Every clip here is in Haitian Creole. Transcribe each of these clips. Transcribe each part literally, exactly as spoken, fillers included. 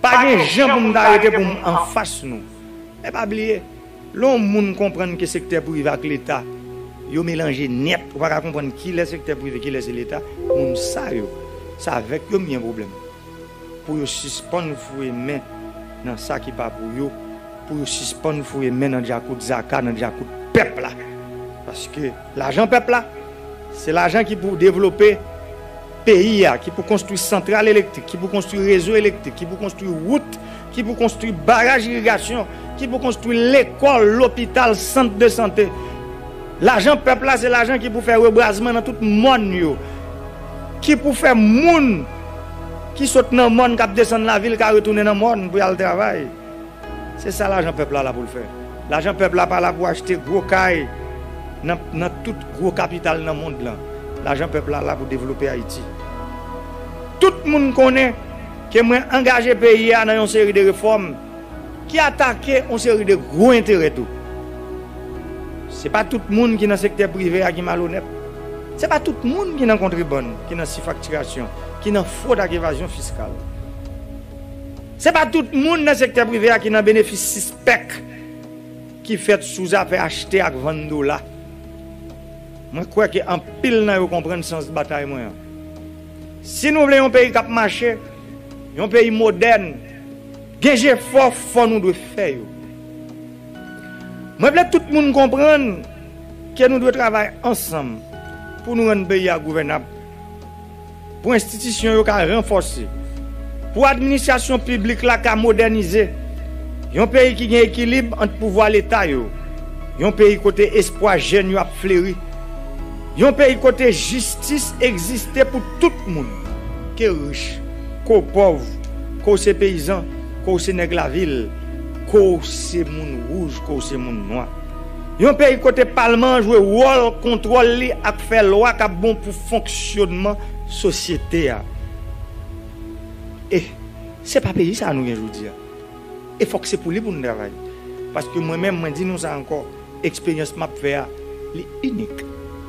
Pa gen jan pou m ta rete pou m anfas nou. Men pa bliye, lè yon moun konprann ke sektè prive ak Leta, yo melanje nèt, ou pa ka konprann kilè sektè prive, kilè se Leta, moun sa yo, se avèk yo m gen pwoblèm. Pou yo sispann foure men nan sa ki pa pou yo, pou yo sispann foure men nan djakout zaka, nan djakout pèp la. Paske lajan pèp la, se lajan ki pou devlope peyi a, ki pou konstwi santral elektrik, ki pou konstwi rezo elektrik, ki pou konstwi wout, ki pou konstwi baraj irigasyon, ki pou konstwi lekòl, lopital, sant de sante. Lajan pèp la, se lajan ki pou fè rebwazman nan tout mòn yo, ki pou fè moun ki sot nan mòn k ap desann lavil ka retounen nan mòn pou y al travay. Se sa lajan pèp la la pou l fè. Lajan pèp la pa la pou achte gwo kay nan, nan tout gwo kapital nan mond lan. Lajan pèp la la pou devlope Ayiti. Tout moun konnen ke mwen angaje peyi a nan yon seri de refòm ki atake yon seri de gwo enterè tou. Se pa tout moun ki nan sektè prive a ki malonèt. Se pa tout moun ki nan kontrebann, ki nan sifaktirasyon, ki nan fwod ak evazyon fiskal. Se pa tout moun nan sektè prive a ki nan benefis sispèk ki fèt sou zafè achte ak vann dola. Mwen kwè ke anpil nan yo konprann sans batay mwen an. Si nou vle yon peyi k ap mache, yon peyi modèn, gen jefò fò nou dwe fè yo. Mwen vle tout moun konprann ke nou dwe travay ansanm pou nou rann peyi a gouvènab, pou enstitisyon yo ka ranfòse, pou administrasyon piblik la ka modènize, yon peyi ki gen ekilib ant pouvwa Leta yo, yon peyi kote espwa jèn yo ap fleri, yon peyi kote jistis egziste pou tout moun, ke w rich, ke w pòv, ke w se peyizan, ke w se nèg lavil, ke w se moun wouj, ke w se moun nwa. Yon peyi kote palman an jwe wòl kontwòl li ak fè lwa k ap bon pou fonksyònman sosyete a. E se pa peyi sa a nou gen jodi a. E fòk se pou li pou n travay. Paske mwen menm, mwen di nou sa ankò, eksperyans m ap fè a, li inik.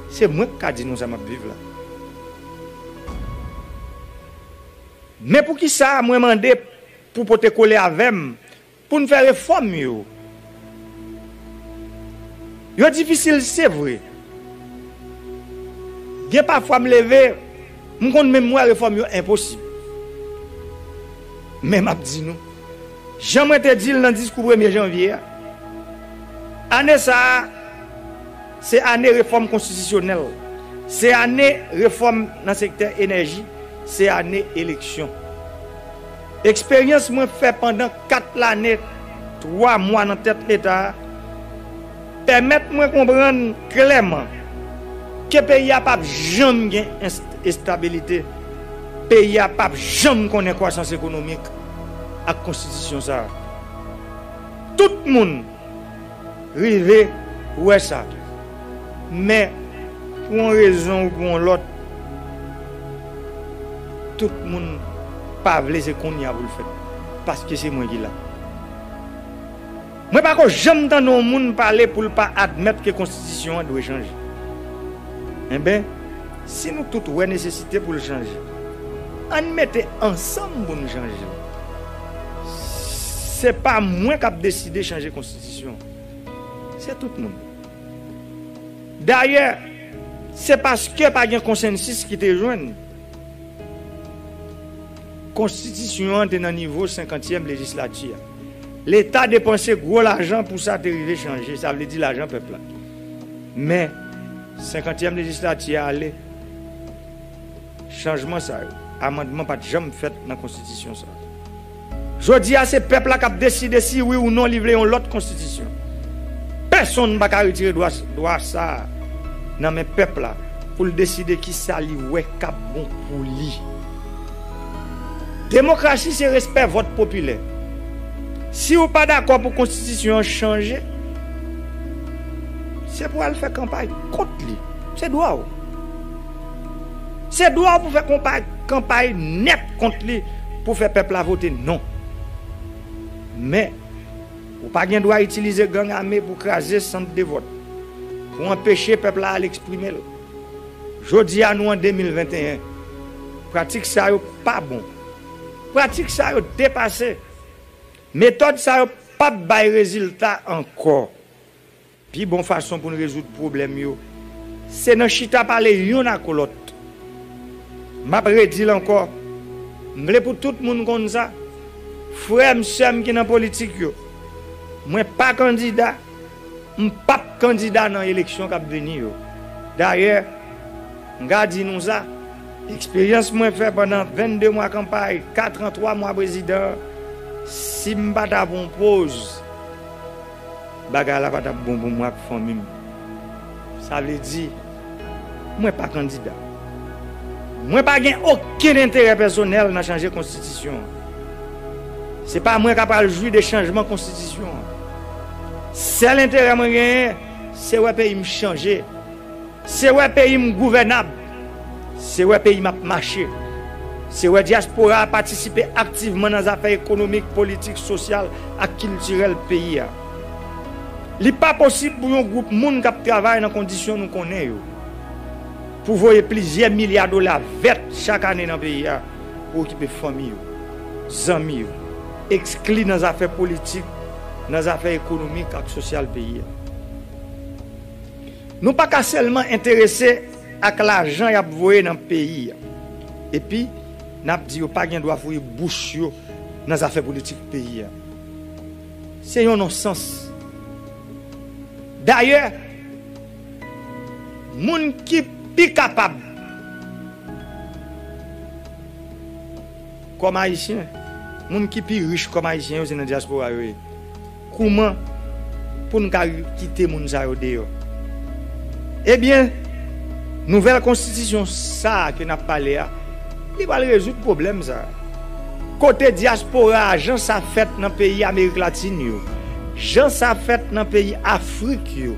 Se mwen k ka di nou sa m ap viv la. Men poukisa mwen mande pou pote kole avè m pou n fè refòm yo? Yo difisil, se vre. Gen pafwa m leve, m konn menm wè refòm yo enposib. Men m ap di nou, jan mwen te di l nan diskou premye janvye a, ane sa a, se ane refòm konstitisyonèl, se ane refòm nan sektè enèji, se ane eleksyon. Eksperyans mwen fè pandan kat lane, twa mwa nan tèt Leta a, pèmèt mwen konprann klèman ke peyi a p ap janm gen enst-, estabilite, peyi a p ap janm konnen kwasans ekonomik ak konstitisyon sa a. Tout moun rive wè sa. Men, pou yon rezon ou pou yon lòt, tout moun pa vle se kounye a pou l fèt. Paske se mwen ki la. Mwen pa ko janm tande yon moun pale pou l pa admèt ke konstitisyon an dwe chanje. Enben, si nou tout wè nesesite pou l chanje, ann mete ansanm pou n chanje l. Se pa mwen k ap deside chanje konstitisyon. Se tout moun. Dayè, se paske pa gen konsansis ki te jwenn. Konstitisyon an te nan nivo senkantyèm lejislati a. Leta depanse gwo lajan pou sa te rive chanje, sa vle di lajan pèp la. Men, senkantyèm lejislati a ale, chanjman sa yo, amandman pa t janm fèt nan konstitisyon sa a. Jodi a, se pèp la k ap deside si wi ou non li vle yon lòt konstitisyon. Pèsonn pa ka retire dwa, dwa sa a nan men pèp la pou l deside kisa li wè k ap bon pou li. Demokrasi se respè vòt popilè. Si w pa dakò pou konstitisyon an chanje, se pou w al fè kanpay kont li. Se dwa w. Se dwa w pou fè konpay, kanpay nèt kont li pou fè pèp la vote non. Men, ou pa gen dwa itilize gang ame pou kraze sant de vòt, pou anpeche pèp la al eksprime l. Jodi a, nou an de mil venteyen. Pratik sa yo pa bon. Pratik sa yo depase. Metòd sa yo p ap bay rezilta ankò. Pi bon fason pou n rezoud pwoblèm yo, se nan chita pale youn ak lòt. M ap redi l ankò, m vle pou tout moun konn sa, frè m, sè m ki nan politik yo, mwen pa kandida, m p ap kandida nan eleksyon k ap vini yo. Dayè, m ka di nou sa, eksperyans mwen fè pandan vennde mwa kanpay, kat an twa mwa prezidan, si m pa ta pran poz, bagay la pa t ap bon pou mwen ak fanmi m. Sa vle di, mwen pa kandida. Mwen pa gen okenn enterè pèsonèl nan chanje konstitisyon an. Se pa mwen k ap al jwi de chanjman konstitisyon an. Sèl enterè mwen genyen, se wè peyi m chanje. Se wè peyi m gouvènab. Se wè peyi m ap mache. Se wè dyaspora a patisipe aktivman nan zafè ekonomik, politik, sosyal ak kiltirèl peyi a. Li pa posib pou yon gwoup moun k ap travay nan kondisyon nou konnen yo, pou voye plizyè milya dola vèt chak ane nan peyi a pou okipe fanmi yo, zanmi yo, ekskli nan zafè politik, nan zafè ekonomik ak sosyal peyi a. Nou pa ka sèlman enterese ak lajan y ap voye nan peyi a, epi n ap di yo pa gen dwa foure bouch yo nan zafè politik peyi a. Se yon nonsans. Dayè, moun ki pi kapab kòm Ayisyen, moun ki pi rich kòm Ayisyen yo, se nan dyaspora yo ye. Kouman pou n ka kite moun sa yo deyò? Ebyen, nouvèl konstitisyon sa a ke n ap pale a, li pral rezoud pwoblèm sa a. Kote dyaspora a, jan sa fèt nan peyi Amerik Latin yo, jan sa fèt nan peyi Afrik yo,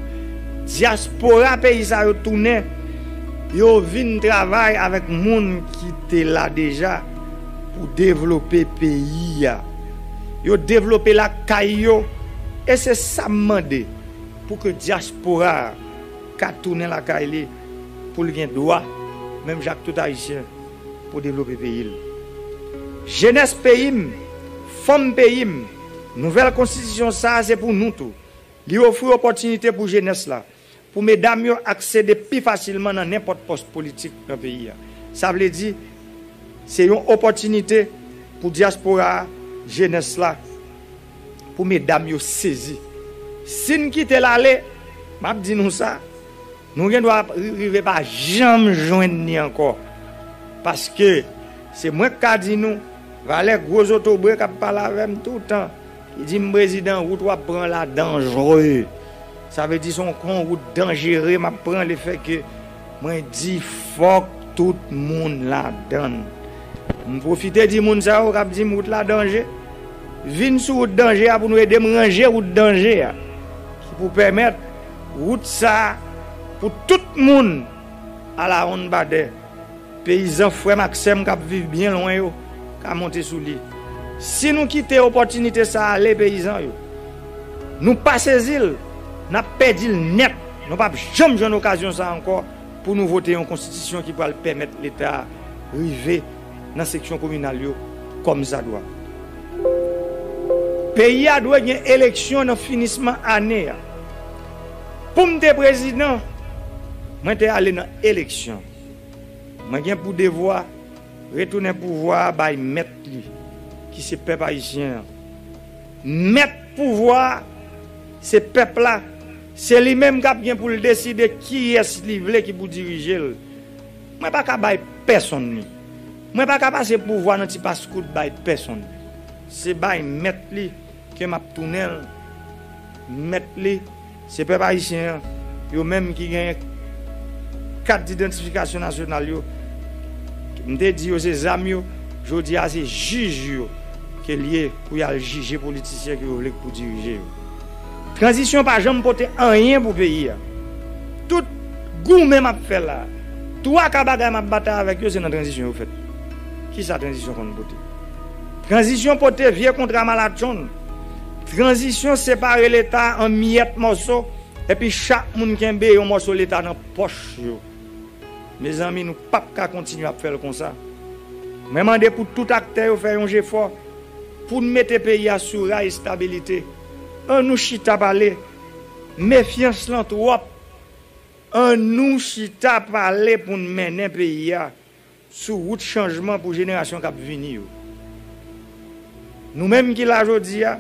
dyaspora peyi sa yo tounen, yo vin travay avèk moun ki te la deja pou devlope peyi a. Yo devlope lakay yo, e se sa m mande, pou ke dyaspora a ka tounen lakay li, pou l gen dwa, menm jan ak tout Ayisyen, pou devlope peyi l. Jenès peyi m, fanm peyi m, nouvèl konstitisyon sa a se pou nou tou. Li ofri opòtinite pou jenès la, pou medam yo aksede pi fasilman nan nenpòt pòs politik nan peyi a. Sa vle di, se yon opòtinite pou dyaspora a, jenès la, pou medam yo sezi. Si n kite l ale, m ap di nou sa, nou gen dwa ri- rive pa janm jwenn ni ankò. Paske se mwen k ka di nou, valè gwo zotobre k ap pale avè m toutan, ki di m, "Prezidan, wout w ap pran la danjre." Sa vle di se yon, yon wout danjere m ap pran, lefètke mwen di fòk tout moun ladann. M pwofite di moun sa yo k ap di m wout la danje, vin sou wout danje a pou nou ede m ranje wout danje a, ki pou pèmèt wout sa a pou tout moun alawonnbadè, peyizan frè m ak sè m k ap viv byen lwen yo, ka monte sou li. Si nou kite opòtinite sa a ale, peyizan yo, nou pa sezi l, n ap pèdi l nèt. Nou p ap janm jwenn okazyon sa a ankò pou nou vote yon konstitisyon ki pral pèmèt Leta a rive nan seksyon kominal yo kòmsadwa. Peyi a dwe gen eleksyon nan finisman ane a. Pou m te prezidan, mwen te ale nan eleksyon. Mwen gen pou devwa retounen pouvwa a bay mèt li, ki se pèp ayisyen an. Mèt pouvwa a, se pèp la, se li menm k ap gen pou l deside kiyès li vle ki pou dirije l. Mwen pa ka bay pèsonn li. Mwen pa ka pase pouvwa nan ti paskout bay pèsonn. Se bay mèt li ke m ap tounen l. Mèt li, se pèp ayisyen an, yo menm ki genyen kat idantifikasyon nasyonal yo. M te di yo se zam yo, jodi a se jij yo ke l ye pou y al jije politisyen ke yo vle pou dirije yo. Tranzisyon pa janm pote anyen pou peyi a. Tout goumen m ap fè la, twa ka bagay m ap batay avèk yo, se nan tranzisyon yo fèt. Kisa tranzisyon konn pote? Tranzisyon pote vye kontra malatchonn. Tranzisyon separe Leta an miyèt mòso, epi chak moun kenbe yon mòso Leta nan pòch yo. Mezanmi, nou p ap ka kontinye ap fè l konsa. Mwen mande pou tout aktè yo fè yon jefò pou n mete peyi a sou ray estabilite. An nou chita pale. Mefyans lan twòp. An nou chita pale pou n mennen peyi a sou wout chanjman pou jenerasyon k ap vini yo. Nou menm ki la jodi a,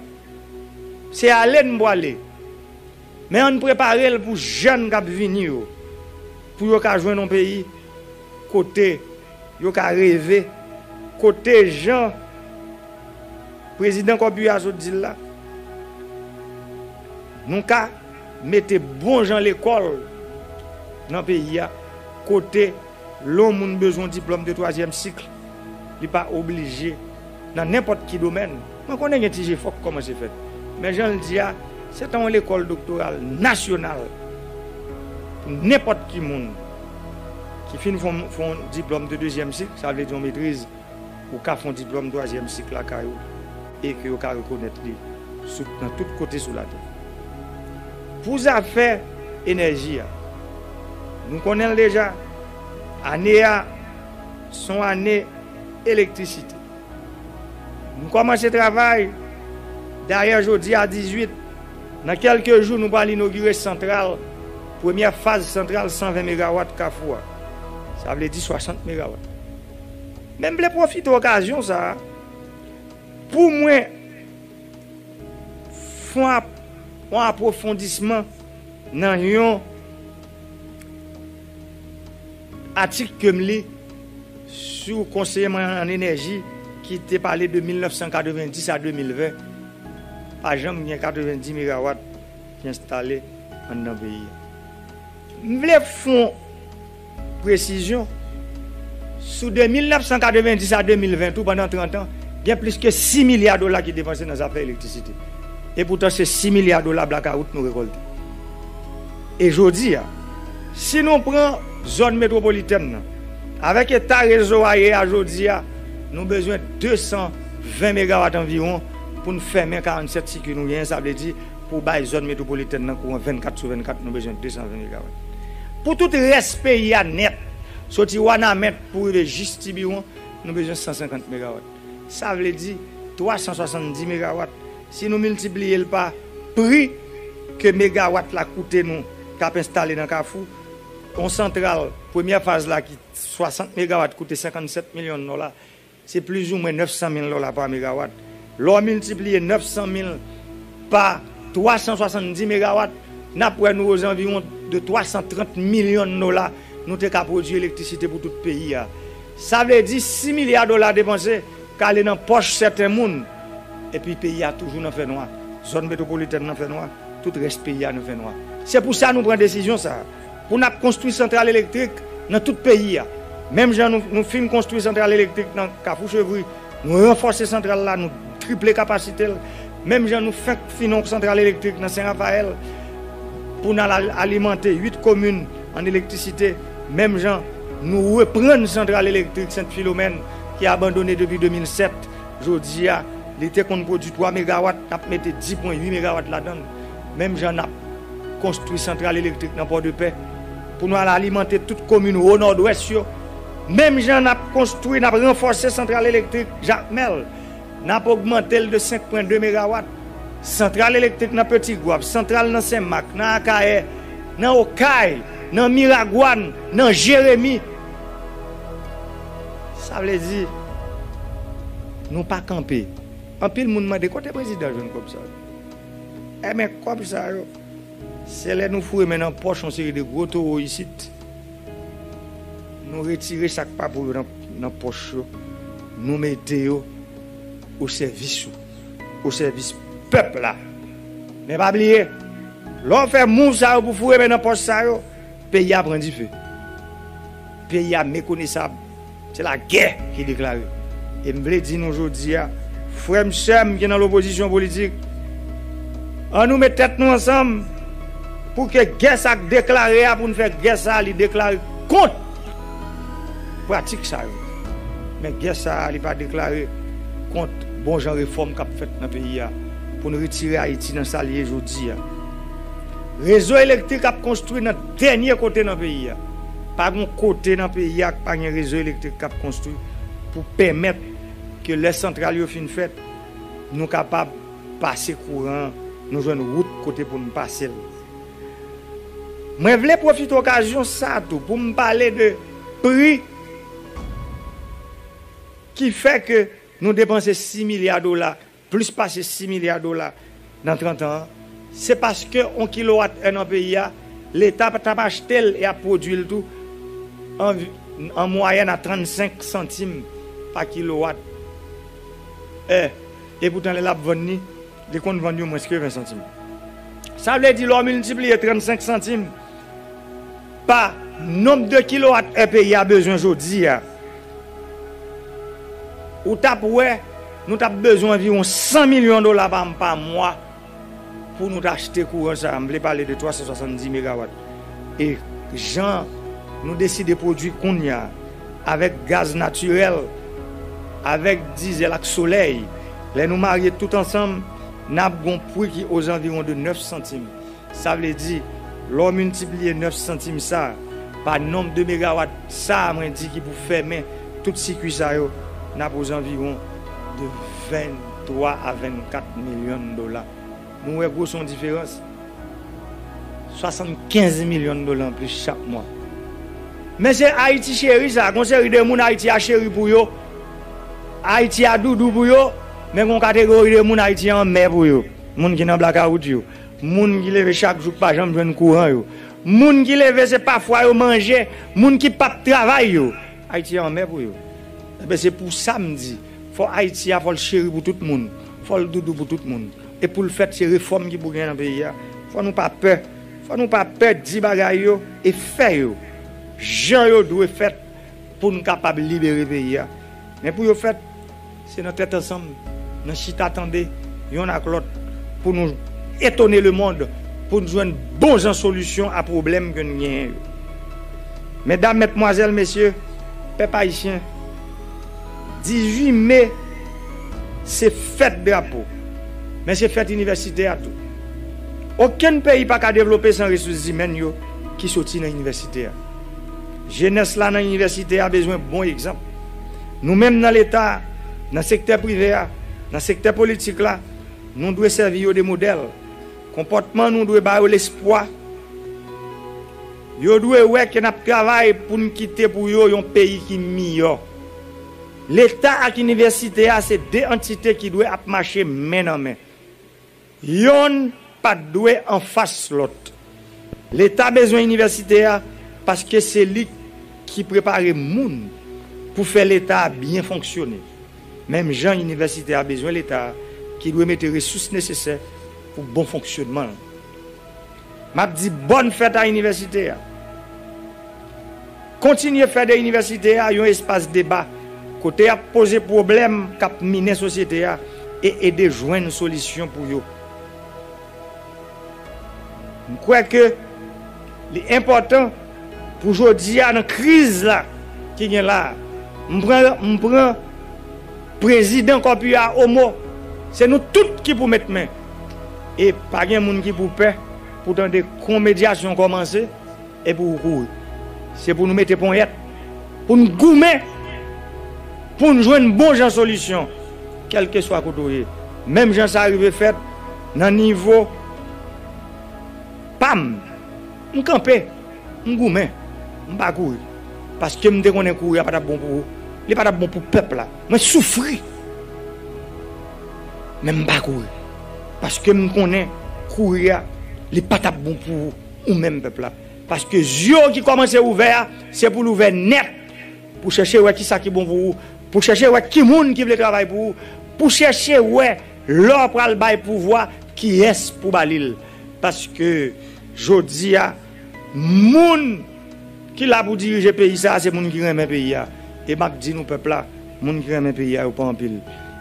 se ale n pwale. Men ann prepare l pou jèn k ap vini yo, pou yo ka jwenn yon peyi kote yo ka reve, kote jan prezidan Corbière a sot di l la, nou ka mete bon jan lekòl nan peyi a, kote lè yon moun bezwen diplòm de twazyèm sik, li pa oblije nan nenpòt ki domèn. Mwen konnen gen ti jefò k kòmanse fèt. Men jan l di a, se ta yon lekòl doktoral nasyonal pou nenpòt ki moun ki fin fè yon, fè yon diplòm de dezyèm sik, sa vle di yon metriz, ou ka fè yon diplòm twazyèm sik lakay ou e ke yo ka rekonèt li sou, nan tout kote sou latè. Pou zafè enèji a, nou konnen l deja, ane a se yon ane elektrisite. Nou kòmanse travay, dayè jodi a dizuit, nan kèlke jou nou pral inogire santral, premyè faz santral san ven megawat Kafou a. Sa vle di swasant megawat. Men m vle pwofite okazyon sa a pou mwen fè yon ap-, yon apwofondisman nan yon atik ke m li sou konseye mwen an enèji ki te pale de mil nèf san katrevenndis a de mil ven. Pa janm gen katrevenndis megawat ki enstale anndan peyi a. M vle fè yon presizyon, sou de mil nèf san katrevenndis a de mil ven tou, pandan trant an, gen plis ke sis milya dola ki depanse nan zafè elektrisite. E poutan, se sis milya dola blakawout nou rekòlte. E jodi a, si nou pran zòn metwopolitèn nan, avèk eta rezo a ye a jodi a, nou bezwen de san ven megawat anviwon pou n fèmen karannsèt sikui nou genyen, sa vle di pou bay zòn metwopolitèn nan kouran vennkat sou vennkat, nou bezwen de san ven megawat. Pou tout rès peyi a nèt, soti Wanament pou rive jis Tibiwon, nou bezwen san senkant megawat. Sa vle di twa san swasanndis megawat. Si nou miltipliye l pa pri ke megawat la koute nou k ap enstale nan Kafou, yon santral, premyè faz la ki swasant megawat koute senkannsèt milyon dola, se plizoumwen nèf san mil dola pa megawat. Lè w miltipliye nèf san mil pa twa san swasanndis megawat, n ap wè nou ozanviwon de twa san trant milyon dola nou te ka pwodui elektrisite pou tout peyi a. Sa vle di sis milya dola depanse k ale nan pòch sèten moun, epi peyi a toujou nan fènwa. Zòn metwopolitèn nan fènwa, tout rès peyi a nan fènwa. Se pou sa nou pran desizyon sa a, pou n ap konstwi santral elektrik nan tout peyi a. Menm jan nou, nou fin konstwi santral elektrik nan Kafou Chevri, nou ranfòse santral la, nou triple kapasite l. Menm jan nou fenk fin yon santral elektrik nan Sen Rafayèl, pou n al al-, alimante uit komin an elektrisite. Menm jan nou reprann santral elektrik Sent Filomèn ki abandone depi de mil sèt. Jodi a, li te konn pwodui twa megawat, n ap mete dis pwen uit megawat ladan l. Menm jan n ap konstwi santral elektrik nan Pòdepè, pou nou al alimante tout komin Wo Nòdwès yo. Menm jan n ap konstwi, n ap ranfòse santral elektrik Jakmèl, n ap ogmante l de senk pwen de megawat. Santral elektrik nan Petit Goâve, santral nan Senmak, nan Akayè, nan Okay, nan Miragwàn, nan Jeremi. Sa vle di, nou pa kanpe. Anpil moun mande, kote prezidan jwenn kòb sa yo? Enben, kòb sa yo, se lè nou foure men nan pòch yon seri de gwo towo isit, nou retire sa k pa pou yo nan, nan pòch yo, nou mete yo o sèvis ou, o sèvis pèp la. Men pa bliye, lè w fè mouv sa yo pou foure men nan pòch sa yo, peyi a pran dife. Peyi a mekonesab. Se lagè ki deklare. E m vle di nou jodi a, frè m, sè m ki nan lopozisyon politik, ann nou met tèt nou ansanm pou ke gè sa k deklare a, pou n fè gè sa a, li deklare kont pratik sa yo. Men gè sa a, li pa deklare kont bon jan refòm k ap fèt nan peyi a, pou n retire Ayiti nan sa l ye jodi a. Rezo elektrik ap konstwi nan dènye kote nan peyi a. Pa gen kote nan peyi a k pa gen rezo elektrik k ap konstwi pou pèmèt ke lè santral yo fin fèt, nou kapab pase kouran, nou jwenn wout kote pou n pase l. Mwen vle pwofite okazyon sa a tou pou m pale de pri ki fè ke nou depanse sis milya dola, plis pase sis milya dola nan trant an an. Se paske yon kilowat è nan peyi a, Leta t ap achte l e ap pwodui l tou an, an mwayèn a trannsenk santim pa kilowat è. Epoutan, lè l ap vann li, li konn vann yo mwens ke ven santim. Sa vle di, lè w miltipliye trannsenk santim pa nonb de kilowat è peyi a bezwen jodi a, ou t ap wè nou t ap bezwen anviwon san milyon dola pa, pa mwa pou nou t achte kouran sa a. M vle pale de twa san swasanndis megawat. E jan nou deside pwodui kounye a, avèk gaz natirèl, avèk dizèl ak solèy, lè nou marye tout ansanm, n ap gon pri ki ozanviwon de nèf santim. Sa vle di, lè w miltipliye nèf santim sa a pa nonb de megawat sa a mwen di ki pou fèmen tout sikui sa yo, n ap ozanviwon de venntwa a vennkat milyon dola. Nou wè gwo son diferans. Swasannkenz milyon dola anplis chak mwa. Men se Ayiti cheri sa, gon seri de moun Ayiti a cheri pou yo, Ayiti a doudou pou yo, men gon kategori de moun Ayiti a anmè pou yo. Moun ki nan blakawout yo, moun ki leve chak jou k pa janm jwenn kouran yo, moun ki leve se pa fwa yo manje, moun ki p ap travay yo. Ayiti a anmè pou yo. Enben, se pou sa m di, fò Ayiti a, fò l cheri pou tout moun, fò l doudou pou tout moun. E pou l fèt, se refòm ki pou gen nan peyi a. Fò nou pa pè, fò nou pa pè di bagay yo e fè yo jan yo dwe fèt pou n kapab libere peyi a. Men pou yo fèt, se nan tèt ansanm, nan chita tande yonn ak lòt, pou nou etone lemonn, pou n jwenn bon jan solisyon a pwoblèm ke n genyen yo. Medam, medmwazèl, mesye, pèp ayisyen, dizuit me, se fèt drapo, men se fèt inivèsitè a tou. Okenn peyi pa ka devlope san resous imèn yo ki soti nan inivèsite a. Jenès la nan inivèsite a bezwen bon egzanp. Nou menm nan Leta a, nan sektè prive a, nan sektè politik la, nou dwe sèvi yo de modèl. Konpòtman nou dwe ba yo lespwa. Yo dwe wè ke n ap travay pou n kite pou yo yon peyi ki miyò. Leta ak inivèsite a se de antite ki dwe ap mache men nan men. Yonn pa t dwe anfas lòt. Leta bezwen inivèsite a paske se li ki prepare moun pou fè Leta a byen fonksyone. Menm jan inivèsite a bezwen Leta a ki dwe mete resous nesesè pou bon fonksyònman l. M ap di bòn fèt a inivèsite a. Kontinye fè de inivèsite a yon espas deba kote y ap poze pwoblèm k ap minen sosyete a e ede jwenn solisyon pou yo. M kwè ke li enpòtan pou jodi a nan kriz la ki gen la a. M pran, m pran prezidan kòpi a omo. Se nou tout ki pou met men. E pa gen moun ki pou pè pou tande kon medyasyon kòmanse epi w kouri. Se pou nou mete ponyèt, pou n goumen, pou n jwenn bon jan solisyon, kèlkeswa kote w ye. Menm jan sa rive fèt nan nivo pa m, m kanpe, m goumen, m pa kouri. Paske m te konnen kouri a pa t ap bon pou ou, li pa t ap bon pou pèp la. Mwen soufri, men m pa kouri. Paske m konnen kouri a, li pa t ap bon pou ou, ou menm pèp la. Paske zye w ki kòmanse ouvè a, se pou l ouvè nèt, pou chèche wè kisa ki bon pou ou, pou chèche wè ki moun ki vle travay pou ou, pou chèche wè lè w pral bay pouvwa, kiyès pou ba li l. Paske jodi a, moun ki la pou dirije peyi sa a, se moun ki renmen peyi a. E m ap di nou, pèp la, moun ki renmen peyi a, yo pa anpil.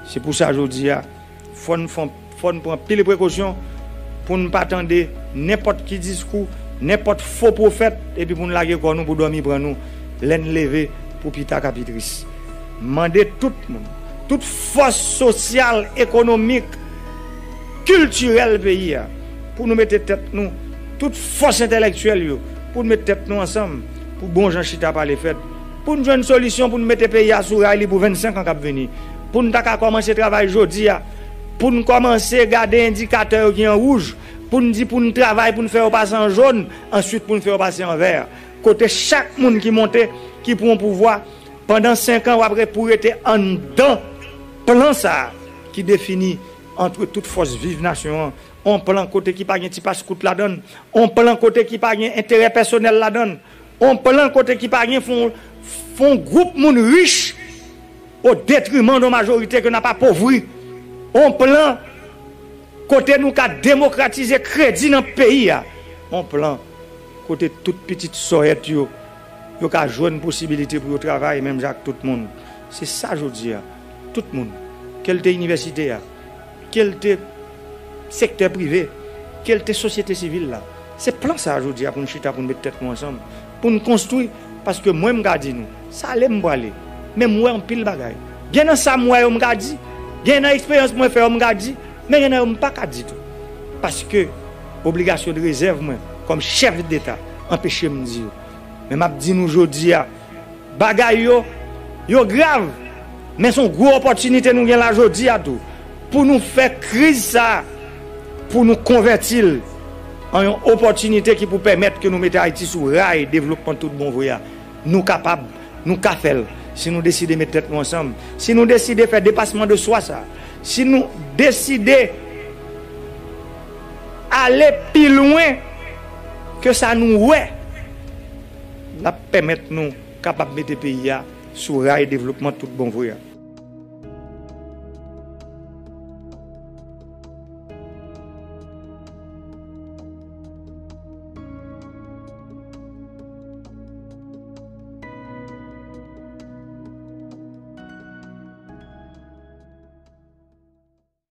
Se pou sa, jodi a, fò n fè, fò n pran pil prekosyon pou n pa tande nenpòt ki diskou, nenpòt fo pwofèt, epi pou n lage kò nou pou dòmi pran nou lè n leve pou pita k ap pi tris. Mande tout moun, tout fòs sosyal, ekonomik, kiltirèl peyi a, pou nou mete tèt nou, tout fòs entèlektyèl yo, pou n met tèt nou ansanm, pou bon jan chita pale fèt, pou n jwenn solisyon pou n mete peyi a sou ray li pou vennsenk an k ap vini, pou n ta ka kòmanse travay jodi a, Pou n kòmanse gade endikatè yo ki an wouj, pou n di pou n travay pou n fè yo pase an jòn, answit pou n fè yo pase an vè. Kote chak moun ki monte, ki pran pouvwa, pandan senk an, w ap re-, pou rete anndan plan sa a ki defini ant tout fòs viv nasyon an. On plan kote ki pa gen ti paskout ladan l. On plan kote ki pa gen enterè pèsonèl ladan l. On plan kote ki pa gen fon, fon gwoup moun rich o detriman de majorite ke n ap apovri. On plan kote nou ka demokratize kredi nan peyi a. On plan kote tout pitit sòyèt yo, yo ka jwenn posibilite pou yo travay menm jan ak tout moun. Se sa jodi a. Tout moun, ke l te inivèsite a, ke l te sektè prive, ke l te sosyete sivil la. Se plan sa a jodi a pou n chita, pou n met tèt nou ansanm, pou n konstwi, paske mwen m ka di nou, sa ale m prale, men m wè anpil bagay. Gen nan sa m wè yo m ka di, gen nan eksperyans mwen fè yo m ka di, men gen nan yo m pa ka di tou. Paske obligasyon de rezèv mwen kòm chèf deta anpeche m di yo. Men m ap di nou jodi a, bagay yo, yo grav, men se yon gwo opòtinite nou gen la jodi a tou, pou nou fè kriz sa a, pou nou konvèti l an yon opòtinite ki pou pèmèt ke nou mete Ayiti sou ray devlopman tout bon vre a. Nou kapab, nou ka fè l, si nou deside met tèt nou ansanm, si nou deside fè depasman de swa sa, si nou deside ale pi lwen ke sa nou wè, l ap pèmèt nou kapab mete peyi a sou ray devlopman tout bon vre a.